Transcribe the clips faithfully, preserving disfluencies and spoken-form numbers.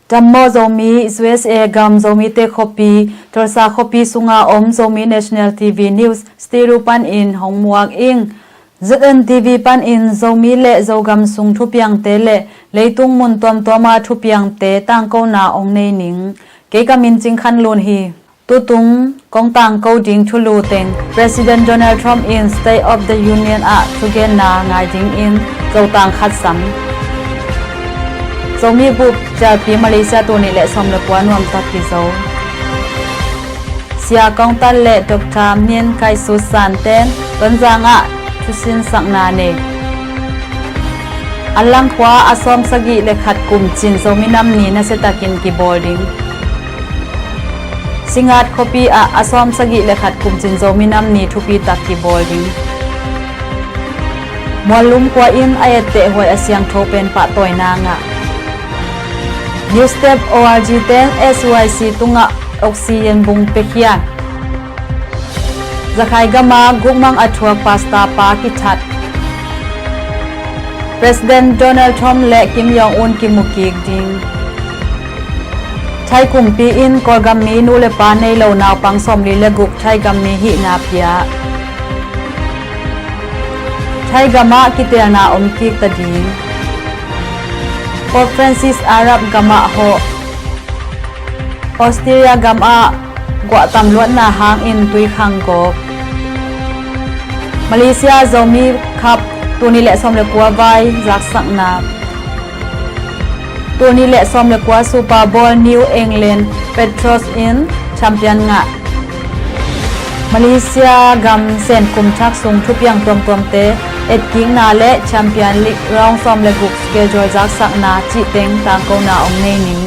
Dam maw Zomi, U S A gam Zomite khuapi, Tulsa khuapi sunga om Zomi National T V News studio panin hong muak ing. Z N T V panin Zomi le Zogam sung thupiangte le leitung mun tuamtuama thupiangte tangkona hong nei ning. Kei ka min Cing Khan Lun hi. Tutung kong tangko ding thulu teng, President Donald Trump in State of the Union ah thugenna ngai dingin Zotang khat sam. Zomi bup cialpi Malaysia tul nih le sawm le kua nuamtak kizo. Sia Kong Tan le Doctor Min Kai Su San ten Tonzang ah thusinsakna nei. A langkhua a sawm sagih le khat kum cin Zomi Nam Ni nasiatakin kibawl ding. Singat khuapi ah a sawm sagih le khat kum cin Zomi Nam Ni thupitak kibawl ding. Muallum khua in a etteh huai a siangtho pen pahtawina ngah. New Step O R G ten S Y C tungah oxygen bung piakhia. Zakhai gama gukmang a thuak pastor pa kithat. President Donald Trump le Kim Jong Un kimu kik ding. Thai kumpi in Kawlgam mi nu le pa nei lo naupang sawmli le guk Thai gam mi hihna pia. Thai gamah kitelna om kik ta ding. Pope Francis Arab gamah hawh. Australia gamah guahtam luatna hangin tuikhang gawp. Malaysia Zomi Cup tul nih le sawm le kua vai zaksakna. Tul nih le sawm le kua Super Bowl New England Patriots in champion ngah. Malaysia gam Sen kumthak sung thupiang tuamtuamte etkikna le Champion League round sawm le guk schedule zaksakna cih teng tangkona hong nei ning.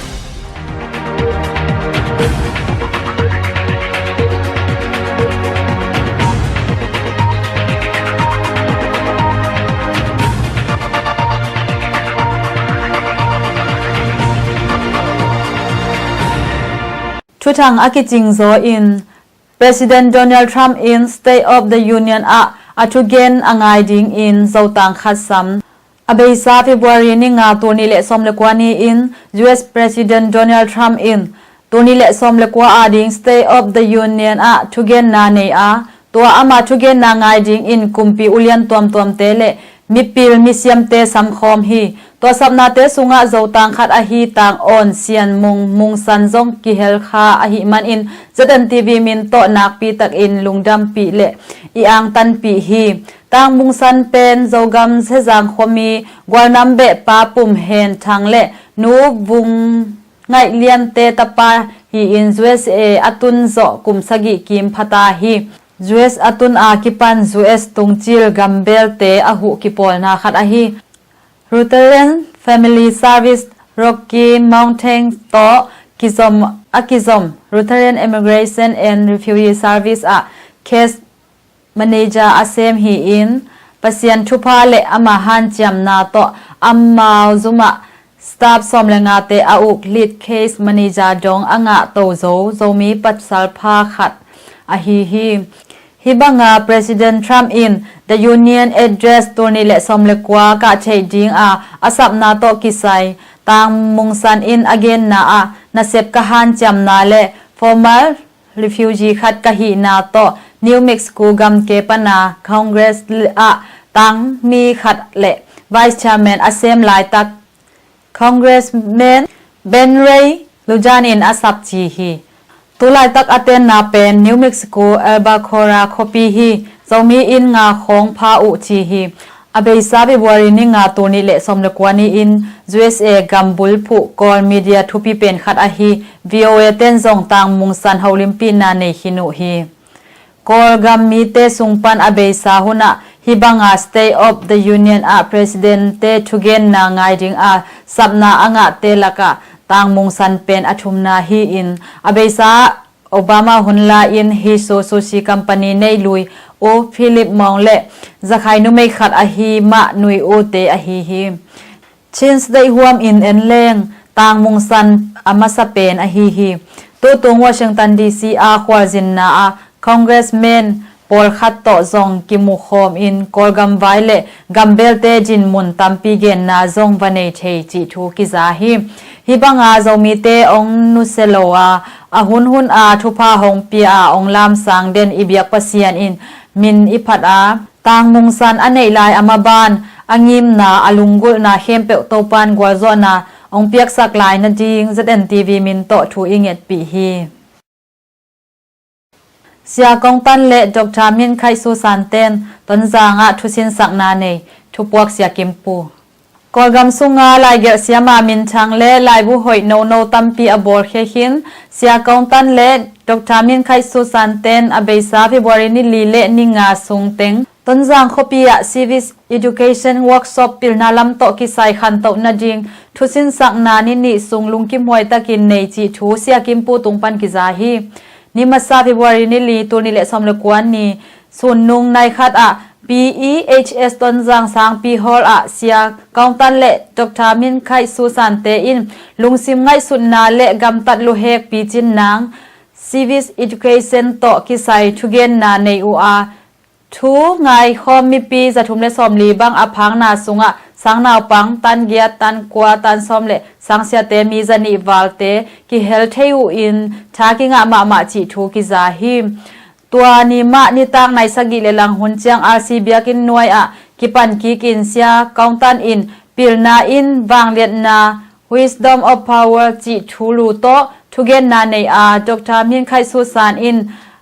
Thuthang a kicing zaw in President Donald Trump in State of the Union ah a thugen a ngai dingin Zotang khat sam. A beisa February ni nga tul nih le sawm le kua ni-in U S President Donald Trump in tul nih le sawm le kua ading State of the Union ah thugenna nei a, tua ama thugenna ngai dingin kumpi ulian tuamtuamte le mipil misiamte samkhawm hi. Tua sapnate sungah Zotang khat ahi Tang Awn Sian Mung Mungsan zong kihel kha ahih manin Z N T V min tawh nakpi takin lungdampih le i angtanpih hi. Tang Mungsan pen Zogam Sezang khuami Gualnam beh Pa Pum Hen Thang le Nu Vung Ngaih Liante tapa hi-in U S A a tun zawh kum sagih kim phata hi. U S a tun a kipan U S tungcil gambelte a huh kipawlna khat ahi. Lutheran Family Service Rocky Mountain tawh kizom a kizom Lutheran Immigration and Refugee Service ah case manager a sem hi-in Pasian thupha le ama hanciamna tawh amau zumah staff sawm le ngate a uk lead case manager dong a ngah to zo Zomi pasal pha khat ahi hi. Hih banga President Trump in The Union Address tul nih le sawm le kua kah theih dinga a sapna tawh kisai Tang Mungsan in a genna ah nasep ka hanciamna le formal refugee khat ka hihna tawh New Mexico gamke pana Congress ah tangmi khat le Vice Chairman a sem laitak Congressman Ben Ray Lujan in a sap ci hi. Tulaitak a tenna pen New Mexico Albacora khuapi hi. Zomi in nga khawng pha uh ci hi. A beisa February ni nga tul nih le sawm le kua ni-in U S A gam bulphuh Kawl media thupi pen khat ahi V O A ten zong Tang Mungsan holimpihna nei khin uh hi. Kawlgam mite sung pan a beisa hunah hih banga State of the Union ah President-te thugenna ngai dinga sapna a ngahte lakah Tang Mungsan pen a thumna hi-in a beisa Obama hun lai-in Hisu Sushi Company neih lui uh Philip Mong le Zakhai numei khat ahi Mah Nui Uh-te ahi hi. Chin State huamin en leng Tang Mungsan a masa pen ahi hi. Tutung Washington D C a khualzinna ah Congressman pawlkhat tawh zong kimukhawm in Kawlgam vai le gambelte dinmun tampi genna zong va nei thei cih thu kiza hi. Hih banga Zomite hong nusia lo a, a hunhun a thupha hong pia a hong lamsang den i biak Pasian in min i phat a, tangmungsan a neih lai a maban a ngimna a lunggulhna khempeuh Topan gualzawhna hong piaksak lai nading Z N T V min tawh thu i ngetpih hi. Sia Kong Tan le Doctor Min Khaih Susan ten Tonzang ah thusinsakna nei, thupuak Sia Kim Pu. Kawlgam sunga laigelh siama minthang le laibu hoih nono tampi a bawlkhia khin Sia Kong Tan le Doctor Min Khaih Susan ten a beisa February ni li le ni nga sung teng Tonzang khuapi ah Civics Education Workshop pilna lam tawh kisai khantoh nading thusinsakna ni nih sung lungkimhuai takin nei cih thu Sia Kim Pu tung pan kiza hi. Ni masa February ni li, tul nih le sawm le kua ni, sun nung nai khat ah P E H S Tonzang Sangpi Hall ah Sia Kong Tan le Doctor Min Khaih Susan te in lungsim ngaihsutna le gamtat luhek picin nang Civics Education tawh kisai thugenna nei uh a, thu ngaikhawm mipi zathum le sawmli bang a phakna sungah sangnaupang tan giat, tan kua, tan sawm le sangsiate mi zanih valte kihel thei uh in tha kingah mahmah cih thu kiza hi. Tua ni mah nitak nai sagih le lang hun ciang R C biakinn nuai ah kipan kik in Sia Kong Tan in pilna in vangliatna, Wisdom of Power cih thulu tawh thugenna nei a, Doctor Min Khaih Susan in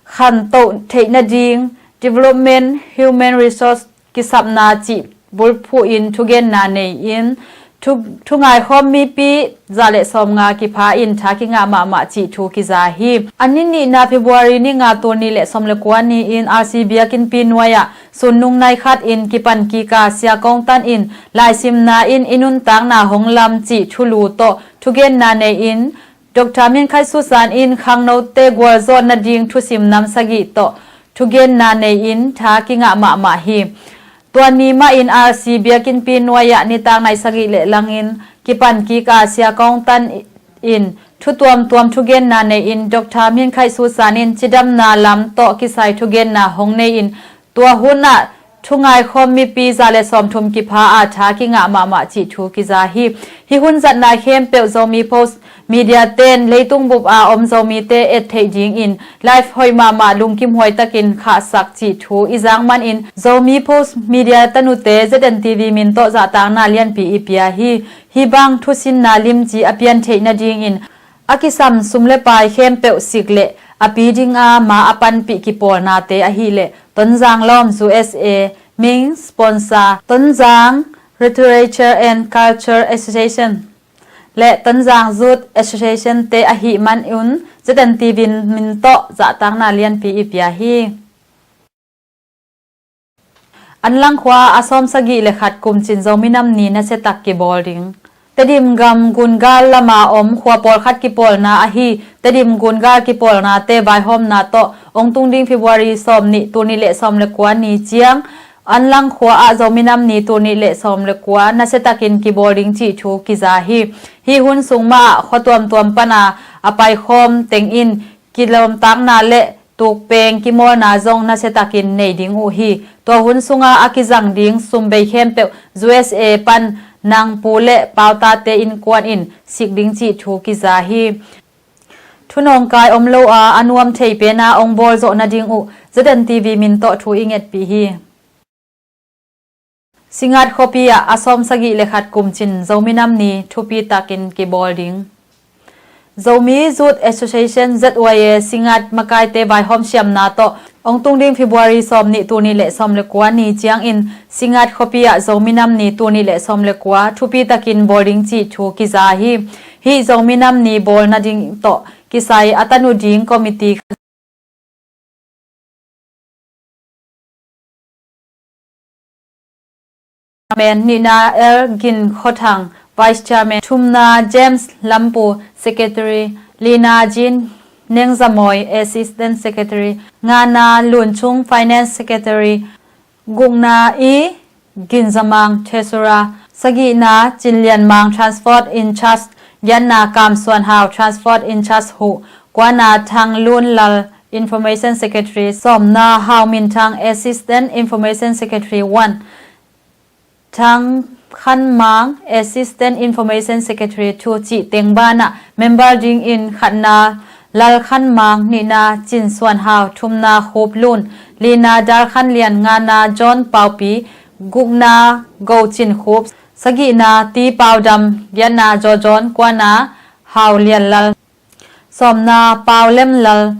khantoh theih nading Development Human Resource kisapna cih bulphuh in thugenna nei in thu, thu ngaikhawm mipi za le sawmnga kipha in tha kingah mahmah cih thu kiza hi. A ni nihna February ni nga, tul nih le sawm le kua ni in R C biakinnpi nuai ah sun nung nai khat in kipan kik a, Sia Kong Tan in laisimna in i nuntakna hong lam cih thulu tawh thugenna nei in Doctor Min Khaih Susan in khangnote gualzawh nading thusim nam sagih tawh thugenna nei in tha kingah mahmah hi. Tua ni mah in R C biakinnpi nuai ah nitak nai sagih le lang in kipan kik a, Sia Kong Tan in thu tuamtuam thugenna nei in Doctor Min Khaih Susan in cidamna lam tawh kisai thugenna hong nei in tua hun ah thu ngaikhawm mipi za le sawmthum kipha a tha kingah mahmah cih thu kiza hi. Hih hun zatna khempeuh Zomi Post Media ten leitung bup a om Zomite et theih dingin live hoih mahmah lungkimhuai takin khahsak cih thu i zak manin Zomi Post Media tanute Z N T V min tawh zahtakna lianpi i pia hi. Hih bang thusinna limci a pian theih nadingin a kisam sum le pai khempeuh sik le a pi dinga ma a panpih kipawlnate ahih leh Tonzang Lawm, U S A, Ming sponsor, Tonzang Literature and Culture Association le Tonzang Youth Association te ahih manun Z N T V min tawh zahtakna lianpi i pia hi. Anlang khua a sawm sagih le khat kum cin Zomi Nam Ni nasiatak kibawl ding. Tedim gam Gungal lama om khua pawlkhat kipawlna ahi Tedim Gungal kipawlnate vaihawmna tawh hong tung ding February sawm nih, tul nih le sawm le kua ni ciang Anlang khua ah Zomi Nam Ni tul nih le sawm le kua nasiatakin kibawl ding cih thu kiza hi. Hih hun sung mah ah khua tuamtuam pana a paikhawm teng in kilawmtatna le tukpeng kimawlna zong nasiatakin nei ding uh hi. Tua hun sunga a kizang ding sumbei khempeuh U S A pan nang pu le pautate innkuan in sik ding cih thu kiza hi. Thunawngkai om lo a a nuam thei pena hong bawl zawh nading uh Z N T V min tawh thu i ngetpih hi. Singat khuapi ah a sawm sagih le khat kum cin Zomi Nam Ni thupi takin kibawl ding. Zomi Youth Association, Z Y A, Singat makaite vaihawm siamna tawh hong tung ding February sawm nih, tul nih le sawm le kua ni ciangin Singat khuapi ah Zomi Nam Ni tul nih le sawm le kua thupi takin bawl ding cih thu kiza hi. Hih Zomi Nam Ni bawl nading tawh kisai a tanu ding committee Chairman, nihna L Gin Kho Thang, Vice Chairman, thumna James Lam Pu, Secretary, lina Jin Neng Za Mawi, Assistant Secretary, ngana Lun Chung, Finance Secretary, gukna I Gin Za Mang, Treasurer, sagihna Cin Lian Mang, Transport in Charge, giatna Kam Suan Hau, Transport in Charge Huh, kuana Thang Lun Lal, Information Secretary, sawmna Hau Min Thang, Assistant Information Secretary one, Thang Khan Mang, Assistant Information Secretary two cih teng banah member dingin khatna Lal Khan Mang, nihna Cin Suan Hau, thumna Khup Lun, lina Dal Khan Lian, ngana John Pau Pi, gukna Go Cin Khup, sagihna Ti Pau Dam, giatna Zaw Zawn, kuana Hau Lian Lal, sawmna Pau Lem Lal,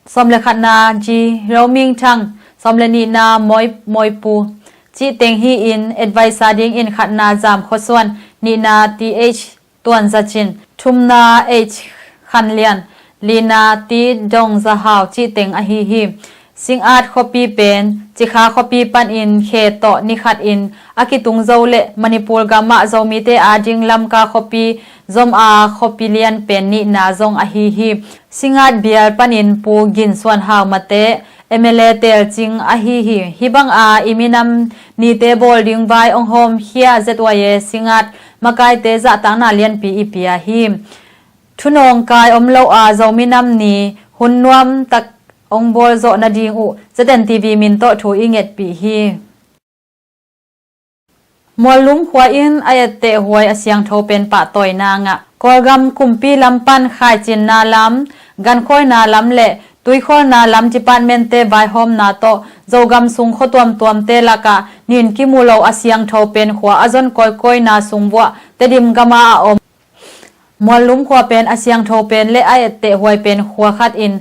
sawm le khatna Ji Ro Ming Thang, sawm le nihna Mawi, Mawi Pu cih teng hi-in, advisor dingin khatna Zam Khua Suan, nihna Th Tuan Za Cin, thumna H Khan Lian, lina Ti Dong Za Hau cih teng ahi hi. Singat khuapi pen Cikha khuapi panin khe tawh ni khatin a kitung zo le Manipur gamah Zomite ading Lamka khuapi zom a khuapi lian pen nihna zong ahi hi. Singat bial panin Pu Gin Suan Hau Mate, M L A telcing ahi hi. Hih banga i minam nite bawl ding vai hong hawmkhia Z Y A Singat makaite zahtakna lianpi i pia hi. Thunawngkai om lo a Zomi Nam Ni hun nuamtak hong bawl zawh nading uh Z N T V min tawh thu i ngetpih hi. Muallum khua in a etteh huai a siangtho pen pahtawina ngah. Kawlgam kumpi lam pan khaicinna lam, gankhawina lam le tuikhawlna lam departmentte vaihawmna tawh Zogam sung khua tuamtuamte lakah nin kimu lo a siangtho pen khua a zon kawikawina sung vuah Tedim gama a om Muallum khua pen a siangtho pen le a etteh huai pen khua khatin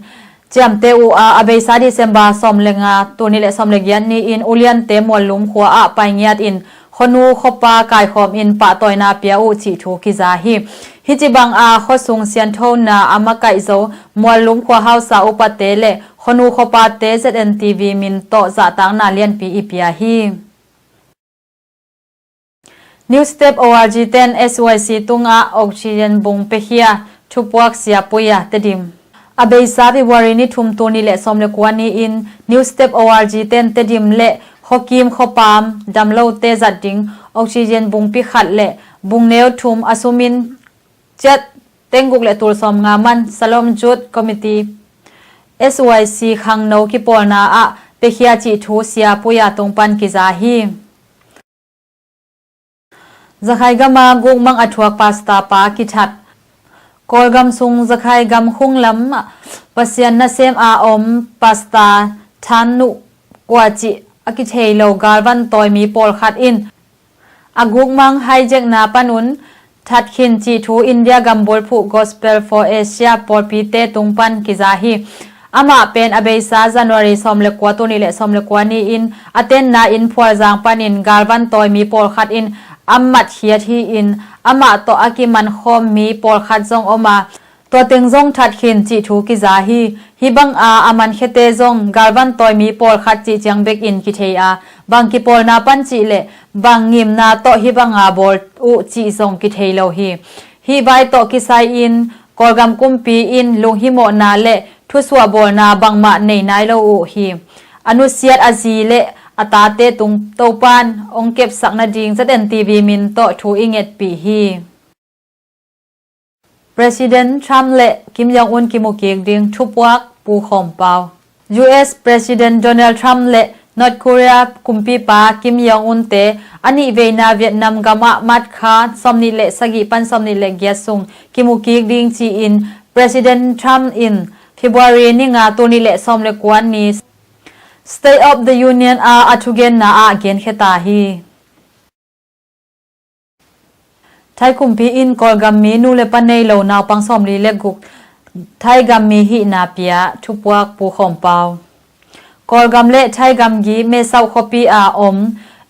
ciamteh uh a, a beisa December sawm le nga, tul nih le sawm le giat ni-in uliante Muallum khua ah paingiatin khuanu khuapa kaikhawmin pahtawina pia uh cih thu kiza hi. Hih ci banga khuasung sianthona a makaih zo Muallum khua hausa upate le khuanu khuapate Z N T V min tawh zahtakna lianpi i pia hi. New Step O R G ten S Y C tungah oxygen bung pekhia thupuak siapuia Tedim. A beisa February ni thum tul nih le sawm le kua ni-in New Step O R G ten Tedim le Khuakim Khuapam damlote zat ding oxygen bung pi khat le bung neu thum a sumin ciat tengguk le tul sawm nga man Salom Youth Committee S Y C khangno kipawlna ah pekhia cih thu siapuia tung pan kiza hi. Zakhai gama gukmang a thuak pastor pa kithat. Kawlgam sung Zakhai gam khunglam Pasian nasem a om pastor Than Nuh Kua cih a kithei lo galvan tawi mi pawlkhat in a gukmang haijekna panun thatkhin cih thu India gambul phuh Gospel for Asia pawlpite tung pan kiza hi. Amah pen a beisa January sawm le kua tul nih le sawm le kua ni-in a tenna inn Phualzang panin galvan tawi mi pawlkhat in a matkhiat hi-in amah tawh a kimankhawm mi pawlkhat zong om a, tua teng zong thatkhin cih thu kiza hi. Hih banga a mankhiate zong galvan tawi mi pawlkhat cih ciang bekin kithei a, bang kipawlna pan cih le bang ngimna tawh hih banga bawl uh cih zong kithei lo hi. Hih vai tawh kisai-in Kawlgam kumpi in lunghimawhna le thusuah bawlna bangmah nei nai lo uh hi. A nusiat a zi le a tate tung Topan hong kepsak nading Z N T V min tawh thu i ngetpih hi. President Trump le Kim Jong Un kimukik ding thupuak Pu Khawm Pau. U S President Donald Trump le North Korea kumpipa Kim Jong Un te a nih veina Vietnam gamah March kha sawmnih le sagih pan sawmnih le giat sung kimukik ding ci-in President Trump in February ni nga tul nih le sawm le kua ni State of the Union a a thugenna ah genkhia ta hi. Thai kumpi in Kawlgam mi nu le pa nei lo naupang sawmli le guk Thai gam mi hihna pia thupuak Pu Khawm Pau. Kawlgam le Thai gamgi Mae Sot khuapi a om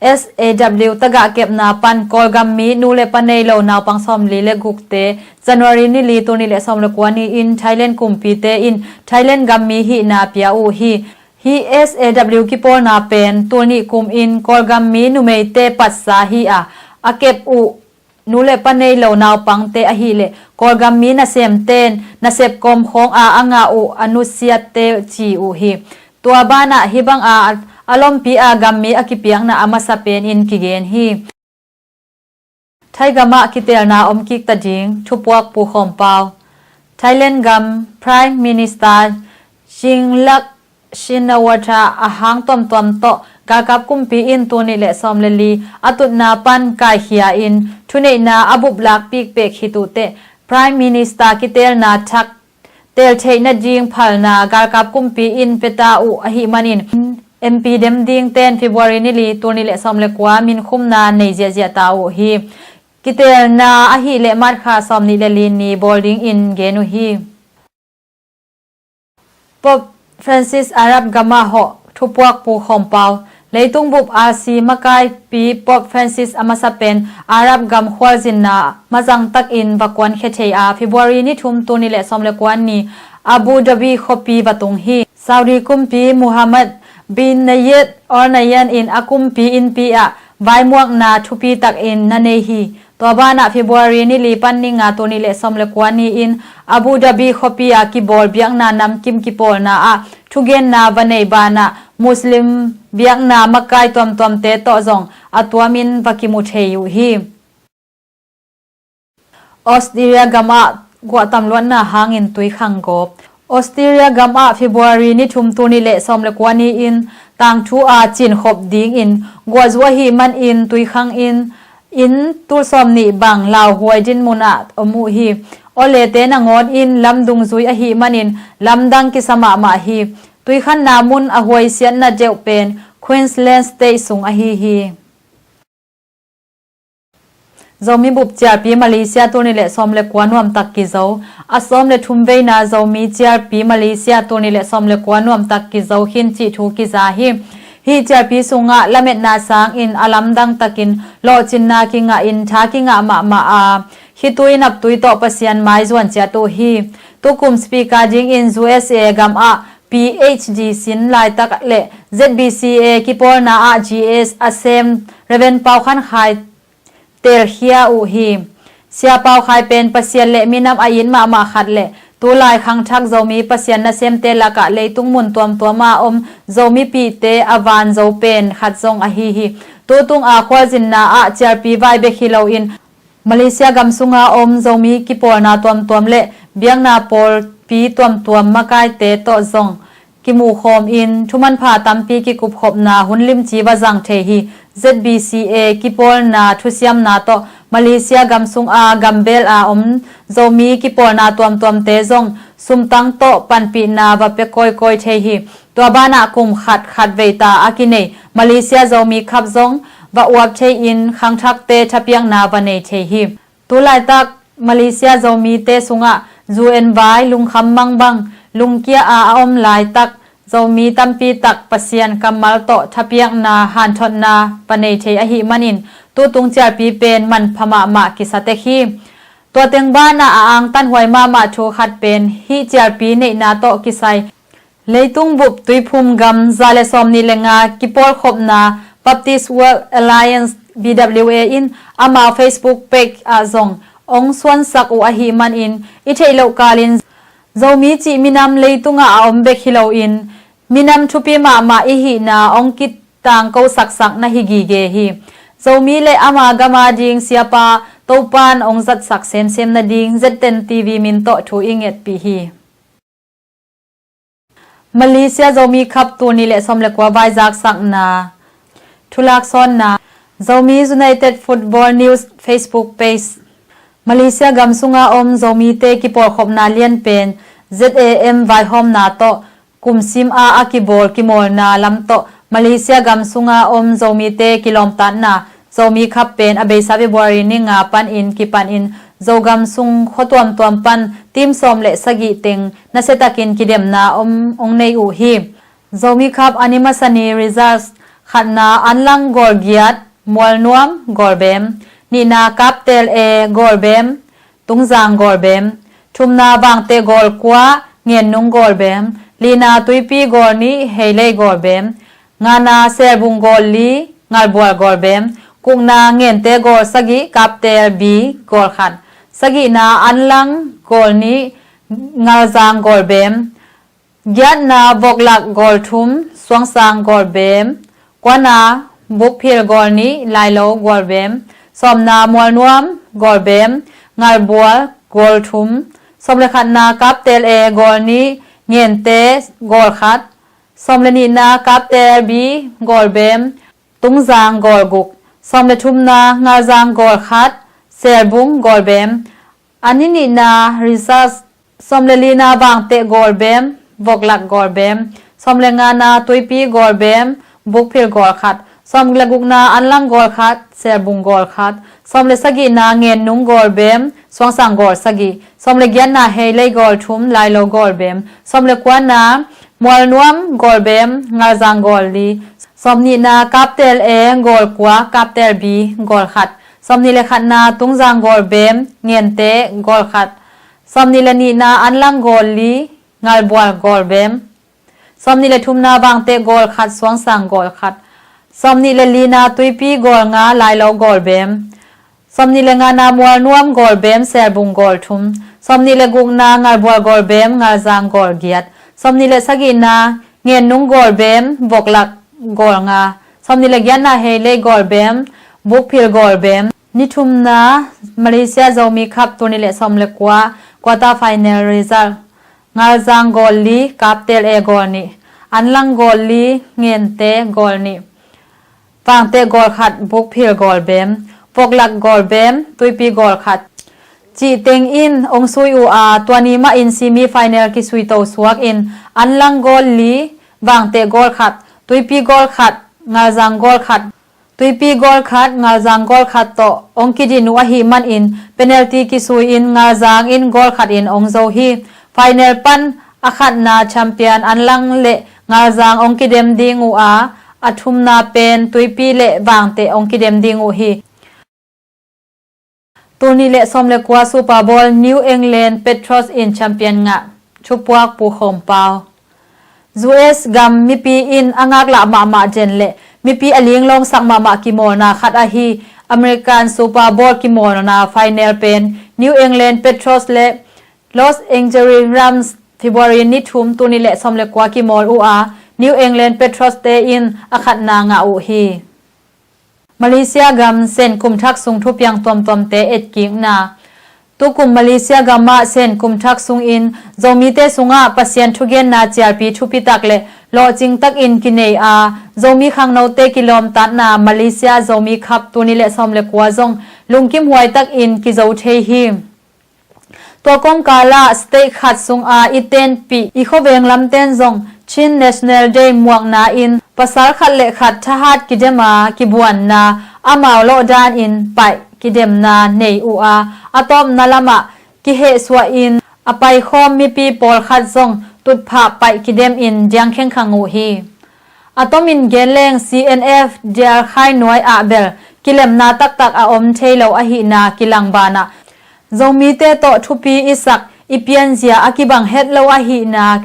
S A W tagah kepna pan Kawlgam mi nu le pa nei lo naupang sawmli le gukte January ni li tul nih le sawm le kua ni-in Thailand kumpite in Thailand gam mi hihna pia uh hi. Hih S A W kipawlna pen tul nih kumin Kawlgam mi numeite patsa hi a, a kep uh nu le pa nei lo naupangte ahih leh Kawlgam mi nasemten nasep kawm khawng a a ngah uh a nusiatte ci uh hi. Tua banah hih banga a lompi a gam mi a kipiakna a masa penin kigen hi. Thai gamah kitelna om kik ta ding thupuak Pu Khawm Pau. Thailand gam Prime Minister Shinglak Shinawatra a hang tuamtuam tawh galkap kumpi in tul nih le sawm le li a tutna pan kaikhia in thuneihna a bup lak pikpek khit uh teh Prime Minister kiteelna thak teel theih nading phalna galkap kumpi in pia ta uh ahih manin M P dem dingte'n February ni li tul nih le sawm le kua minkhumna nei ziahziah ta uh hi. Kiteelna ahih leh March kha sawm nih le li ni bawl dingin gen uh hi. Pope Francis Arab gam ah hawh, thupuak pu khawm pau. Leitung bup R C makaipi Pope Francis a masa pen Arab gam khualzinna mazang takin va kuankhia thei a, February ni thum tul nih le sawm le kua ni Abu Dhabi khuapi va tung hi. Saudi kumpi Mohammed bin Nayef Al Nahyan in a kumpi innpi ah vaimuakna thupi takin na nei hi. Tua banah February ni li pan ni nga tul nih le sawm le kua ni-in Abu Dhabi khuapi ah kibawl biakna namkim kipawlna ah thugenna va nei banah Muslim biakna makai tuamtuamte tawh zong a tuamin va kimu thei uh hi. Australia gam ah guah tamluatna hangin tuikhang gawp. Australia gam ah February ni thum tul nih le sawm le kua ni-in tangthu a cinkhop dingin guahzu ahih manin tuikhang in inn tul sawm nih bang lauhuai dinmun ah om uh hi. Awlete nangawn in lam dungzui ahih manin lamdang kisa mahmah hi. Tuikhanna mun a huaisiatna deuh pen Queensland State sung ahi hi. Zomi bup cialpi Malaysia tul nih le sawm le kua nuamtak kizo. A sawm le thum veina Zomi cialpi Malaysia tul nih le sawm le kua nuamtak kizo khin cih thu kiza hi. Hih cialpi sungah lametna sangin a lamdang takin lawhcinna kingah in tha kingah mahmah a, khitui naptui tawh Pasian maizuan ciat uh hi. Tukum speaker dingin U S A gam ah P H D sin laitak le Z B C A kipawlna ah G S a sem Reverend Pau Khan Khai telkhia uh hi. Sia Pau Khai pen Pasian le minam a it mahmah khat le tulai khangthak Zomi Pasian nasemte lakah leitung mun tuamtuam a om Zomipihte a van zo pen khat zong ahi hi. Tutung a khualzinna ah cialpi vai bek hi loin Malaysia gam sunga om Zomi kipawlna tuamtuam le biakna pawlpi tuamtuam makaite tawh zong kimuhkhawm in thumanpha tampi kikupkhopna hun limci va zang thei hi. Z B C A kipawlna thusiamna tawh Malaysia gam sunga gambel a om Zomi kipawlna tuamtuamte zong sumtang tawh panpihna va pia kawikawi thei hi. Tua banah kum khat khat veita a kinei Malaysia Zomi Cup zong va uap thei in khangthakte thapiakna va nei thei hi. Tulaitak Malaysia Zomite sungah U N vai lungkham mangbang lungkia a a om laitak Zomi tampi tak Pasian kammal tawh thapiakna hanthotna va nei thei ahih manin tutung cialpi pen manpha mahmah kisa tek hi. Tua teng banah a angtanhuai mahmah thu khat pen hih cialpi neihna tawh kisai leitung bup tuiphum gam za le sawm nih le nga kipawlkhopna Baptist World Alliance, B W A, in amau Facebook page ah zong ong suansak uh ahih manin i theih loh kalin Zomi cih minam leitungah a om bek hi loin minam thupi mahmah i hihna ong kitangko saksak na hi gige hi. Zomi le ama gama ding siapa Topan ong zatsak semsem nading Z ten T V min tawh thu i ngetpih hi. Malaysia Zomi Cup tul nih le sawm le kua vaizaksakna thulaksawnna. Zomi United Football News Facebook page. Malaysia gam sunga om Zomite kipawlkhopna lianpen Z A M vaihawmna tawh kumsim a a kibawl kimawlna lam tawh Malaysia gam sunga om Zomite kilawmtatna Zomi Cup pen a beisa February ni nga panin kipanin Zogam sung khua tuamtuam pan team sawm le sagih teng nasiatakin kidemna om ong nei uh hi. Zomi Cup a ni masa ni results: khatna Anlang goal giat, Mualnuam goal bem. Nihna Kaptel A goal bem, Tungzang goal bem. Thumna Vangteh goal kua, Ngennung goal bem. Lina Tuipi goal nih, Heilei goal bem. Ngana Selbung goal li, Ngalbual goal bem. Kukna Ngente goal sagih, Kaptel B goal khat. Sagihna Anlang goal nih, Ngalzang goal bem. Giatna Voklak goal thum, Suangsang goal bem. Kuana Bukphil goal nih, Lailo goal bem. Sawmna Mualnuam goal bem, Ngalbual goal thum. Sawm le khatna Kaptel A goal nih, Ngente goal khat. Sawm le nihna Kaptel B goal bem, Tungzang goal guk. Sawm le thumna Ngalzang goal khat, Selbung goal bem. A ni nihna result. Sawm le lina Vangteh goal bem, Voklak goal bem. Sawm le ngana Tuipi goal bem, Bukphil goal khat. Sawm le gukna Anlang goal khat, Selbung goal khat. Sawm le sagihna Ngennung goal bem, Suangsang goal sagih. Sawm le giatna Heilei goal thum, Lailo goal bem. Sawm le kuana Mualnuam goal bem, Ngalzang goal li. Sawm nihna Kaptel A goal kua, Kaptel B goal khat. Sawm nih le khatna Tungzang goal bem, Ngente goal khat. Sawm nih le nihna Anlang goal li, Ngalbual goal bem. Sawm nih le thumna Vangteh goal khat, Suangsang goal khat. Sawm nih le lina Tuipi goal nga, Lailo goal bem. Sawm nih le ngana Mualnuam goal bem, Selbung goal thum. Sawm nih le gukna Ngalbual goal bem, Ngalzang goal giat. Sawm nih le sagihna Ngennung goal bem, Voklak goal nga. Sawm nih le giatna Heilei goal bem, Bukphil goal bem. Ni thumna Malaysia Zomi Cup tul nih le sawm le kua quarter final result. Ngalzang goal li, Kaptel A goal nih. Anlang goal li, Ngente goal nih. Vangteh goal khat, Bukphil goal bem. Voklak goal bem, Tuipi goal khat. Cih teng in ong sui uh a, tua ni mah in semi final kisui to suak in Anlang goal li, Vangteh goal khat, Tuipi goal khat, Ngalzang goal khat. Tuipi goal khat, Ngalzang goal khat tawh ong kidin uh ahih manin penalty kisui in Ngalzang in goal khat in ong zo hi. Final pan a khatna champion Anlang le Ngalzang ong kidem ding uh a, a thumna pen Tuipi le Vangteh ong kidem ding uh hi. Tul nih le sawm le kua Super Bowl New England Patriots in champion ngah. Thupuak Pu Khawm Pau. U S gam mipi in a ngaklah mahmah den le mipi a linglawngsak mahmah kimawlna khat ahi American Super Bowl kimawlna final pen New England Patriots le Los Angeles Rams February ni thum tul nih le sawm le kua kimawl uh a, New England Patriots te in a khatna ngah uh hi. Malaysia gam Sen kumthak sung thupiang tuamtuamte etkikna. Tukum Malaysia gamah Sen kumthak sungin Zomite sungah Pasian thugenna cialpi thupitak le lawhcing takin kinei a, Zomi khangnote kilawmtatna Malaysia Zomi Cup tul nih le sawm le kua zong lungkimhuai takin kizo thei hi. Tua kawmkal ah state khat sungah i tenpih i khuaveng lamten zong Chin National Day muakna in pasal khat le khat thahat kidem a kibuanna, amau lawhdan in paih kidemna nei uh a, a tawpna lamah kihehsuah in a paikhawm mipi pawlkhat zong tutphah paih kidem in diang khengkhang uh hi. A tomin gen leng C N F dial khai nuai ah bel kilemna taktak a om thei lo ahihna kilang banah Zomite tawh thupi i sak i pianzia a kibang het lo ahihna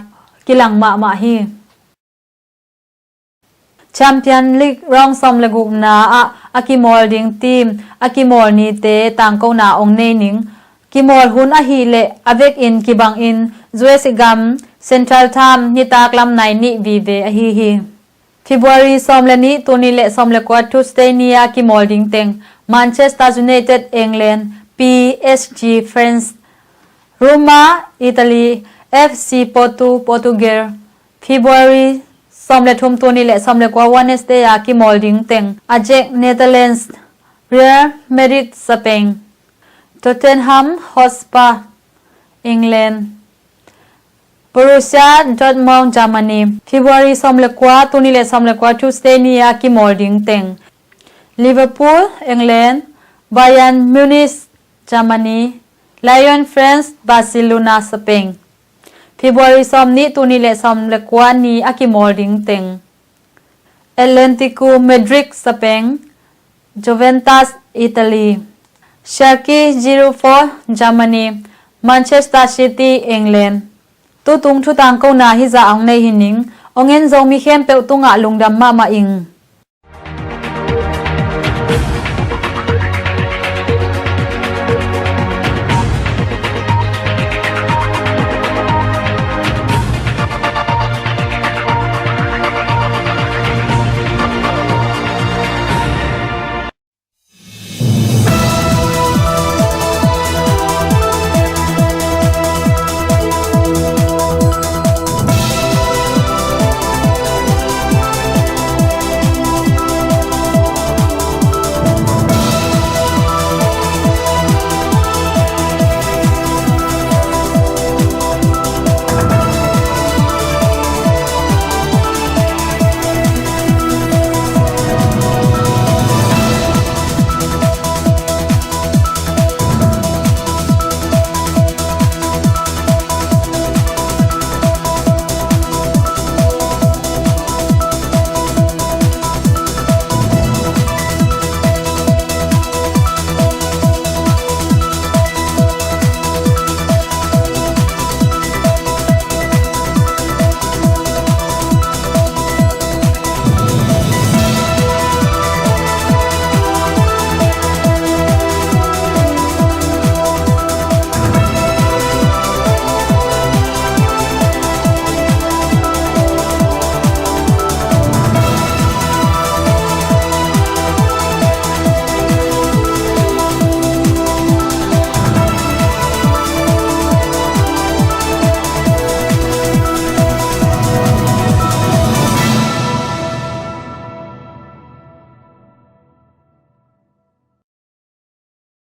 kilang mahmah hi. Champion League round sawm le gukna ah a kimawl ding team a kimawl nite tangkona ong nei ning. Kimawl hun ahih leh a vekin kibangin U S gam Central Time nitak lam nai nih vive ahi hi. February sawm le nih, tul nih le sawm le kua Tuesday ni-a kimawl ding teng Manchester United, England, P S G, France, Roma, Italy, F C Porto, Portugal. February sawm le thum, tul nih le sawm le kua Wednesday-a kimawl ding teng Ajax, Netherlands, Real Madrid, Spain, Tottenham Hotspur, England, Borussia Dortmund, Germany. February sawm le kua, tul nih le sawm le kua Tuesday ni-a kimawl ding teng Liverpool, England, Bayern Munich, Germany, Lyon, France, Barcelona, Spain. February sawm nih, tul nih le sawm le kua ni-a kimawl ding teng Atletico Madrid, Spain, Juventus, Italy, Schalke zero four, Germany, Manchester City, England. Tutung thutangkona hizah a hong nei hi ning. Hong en Zomi khempeuh tungah lungdam mahmah ing.